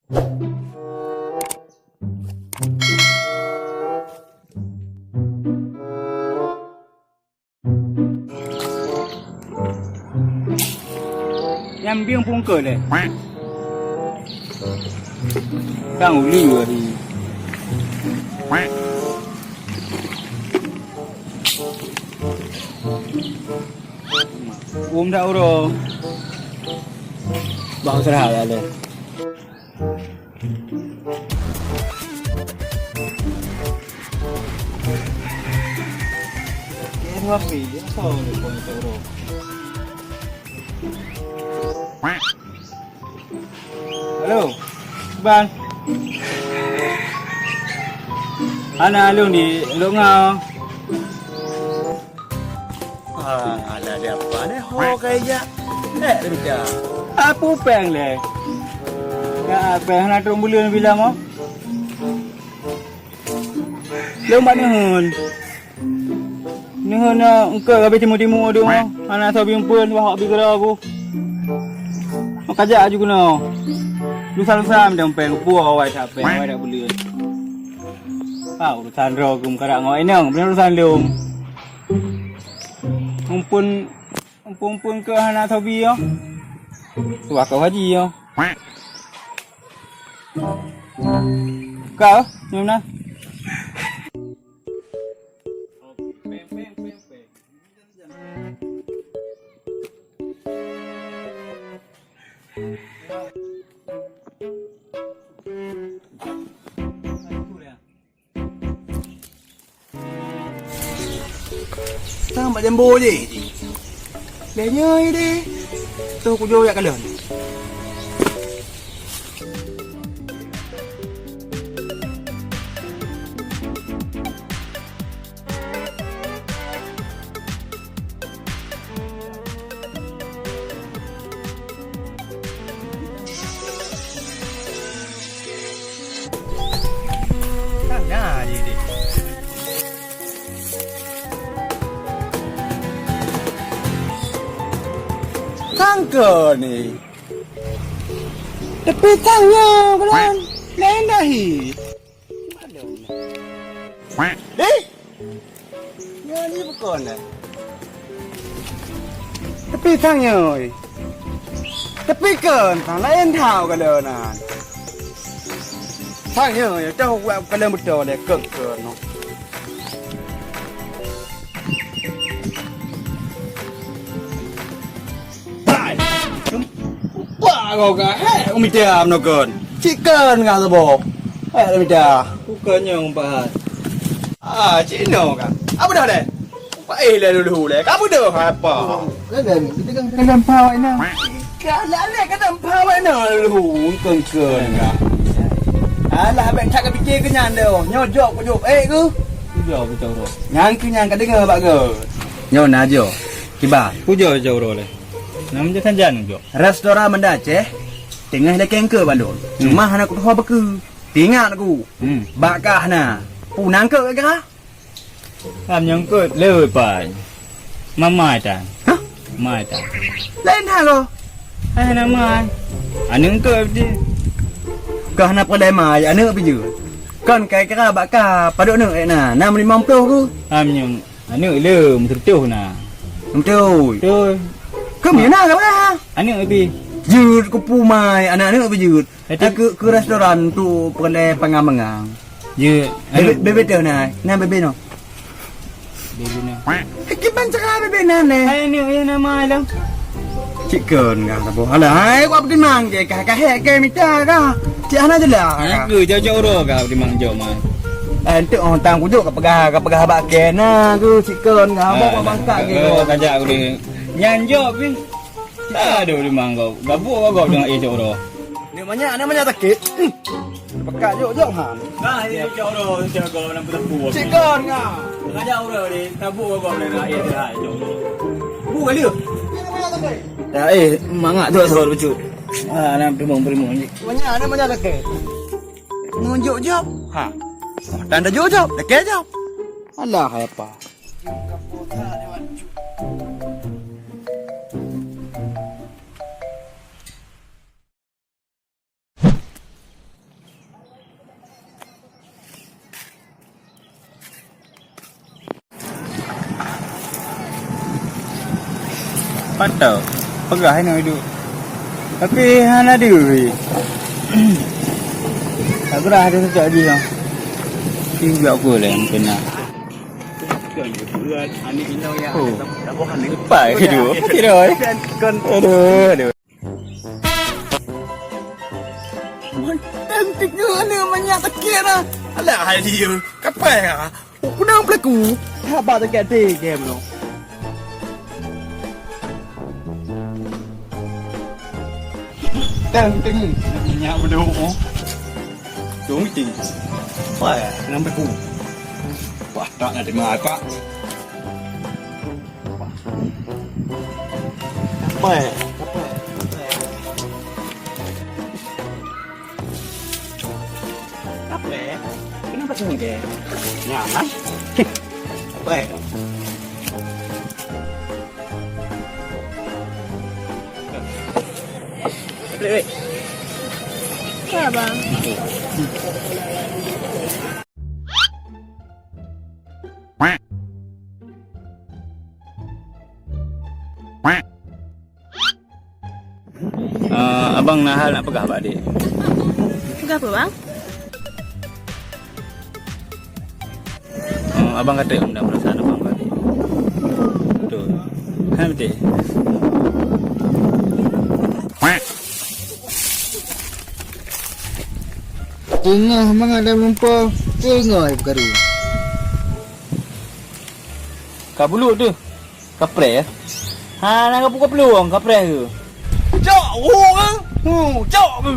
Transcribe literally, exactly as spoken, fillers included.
Nyang bieng pungkeut lé. Kang uli wari. Um dak uroe. Bah usaha ya lé. Halo, Bang. Hana lôn di lôn ngau. Ah, alah, dia apa ni? Ho, kaya jak. Eh, dia macam. Apa péng lé? Ya, péng hana trok buleuen bila mo. Lôn bak neuheun. Neuheun na engkau habéh timu-timu dong. Hana sabi umpun, wah, abi geura aku. Maka jak aju keunoe. Lusa-lusa midang péng, puwoe awai that péng, awai that buleuen. Ah, urusan droe geumeukarak ngon inong, bukan urusan lôn. Umpun, umpun-umpun keu hana sobi nyoe. Tuha keu haji nyoe. Ka, nyoe na. Sang bak jambo je. Lé nyoe deh. Toh kujoe jak kalon. Kana je deh. Sangka ni. Tapi tanya bulan lain dah hi. Eh? Nyan ni bukan eh. Tapi sang nyoe. Tapi kan sang lain tau kalau nan. Sang nyoe tahu buat kalau betul le kek ke no. Hai, nampak kau ka? Hei, umi tiam nokon. Cik kan ngah sabo. Hei, umi tiam. Bukannya umpat. Ah, cik no ka. Apa dah deh? Umpat eh le dulu le. Kamu dah apa? Kadang kita kan kadang pawai na. Kalah le kadang pawai na dulu. Kan kan. Alah, bek tak kepikir ke nyan dah. Nyojok kujok. Eh ke? Kujok kujok. Nyang ke nyang ka dengar bak ke? Nyoe na jo. Kiban. Kujok kujok le. Nama je sajan kujok. Restoran Banda Aceh teungoh lakée keu balon. Hmm. Cuma hana kutuho beku. Tingat ku. Hmm. Bak kah na. Punang keu gara. Am nyang keu le pai. Mamai tan. Hah? Mai tan. Lain hal lo. Eh nama. Aneuk keu di. Kah na peureulée mai aneuk pih jeuet. Kon kai kira bak kah padok neuk na. Nam limong ploh ku. Am nyang Aneuk lom, teutoh na. Beutôi. Beutôi. Keu mina ka bah? Aneuk pih. Jeuet keu pumai, aneuk-aneuk pih jeuet. Tapi keu, keu restoran tu peureulée pangang-pangang. Jeuet. Bebe, aneuk. Bebe teuh na. Na bebe no. Bebe na. Kiban cara bebe na ne. Hai aneuk ya nama alam. Cik kon ka saboh. Alah, hai, kuat peutimang je kah, kah hek ke mita kah. Cik hana jeulaih kah. Aku jauh-jauh ro kah peutimang jauh mai. Eh, enteuk oh tang kujok ka peugah, ka peugah bak ke na ku cik kon ka haba bak bangkak ke. Kajak aku di. Nyan jok pi. Aduh, di mangkok. Gabuk gok dengan eh jok ro. Ni banyak, ni banyak sakit. Pekat jok-jok ha. Nah, ini cok ro, cok ro, nampak tepu. Cik kon ka. Kajak ro di, tabuk gok dengan eh jok ro. Bu kali. Dah eh, mangat tu asal lucu. Ah, nampak primong-primong ni. Banyak, ni banyak sakit. Nunjuk jawab. Ha. Tanda jawab, jawab. Lekeh jawab. Alah, hai apa? Patau. Peugah inoe duek. Tapi hana deuh. Tak gerah ada cocok dia. Tapi buat apa lah yang kena. Oh. Lepas ke dua? Apa kira, eh? Aduh, aduh. Manteng tiga ni banyak sakit lah. Alah, hai dia. Kapai lah. Kunang pelaku. Haba sakit hati game tu. Teng, teng. Minyak beduk. Dong ting. Wah, kenapa aku? Wah, tak nak terima apa. Apa? Apa? Apa? Kenapa sini ke? Nyaman. Apa? Wait, wait. Apa, Bang? Eh, abang na hal nak peugah bak adik. Peugah apa, Bang? Eh, abang kata undang perasaan abang bak adik. Betul. Ha, betul. Teungoh mangat lam lumpoe, teungoh ai peukaru. Ka buluk tu. Kapreh, ya? Ha, na kapu kaplueng, kapreh ke? Cok, hu, ke? Hu, cok ke?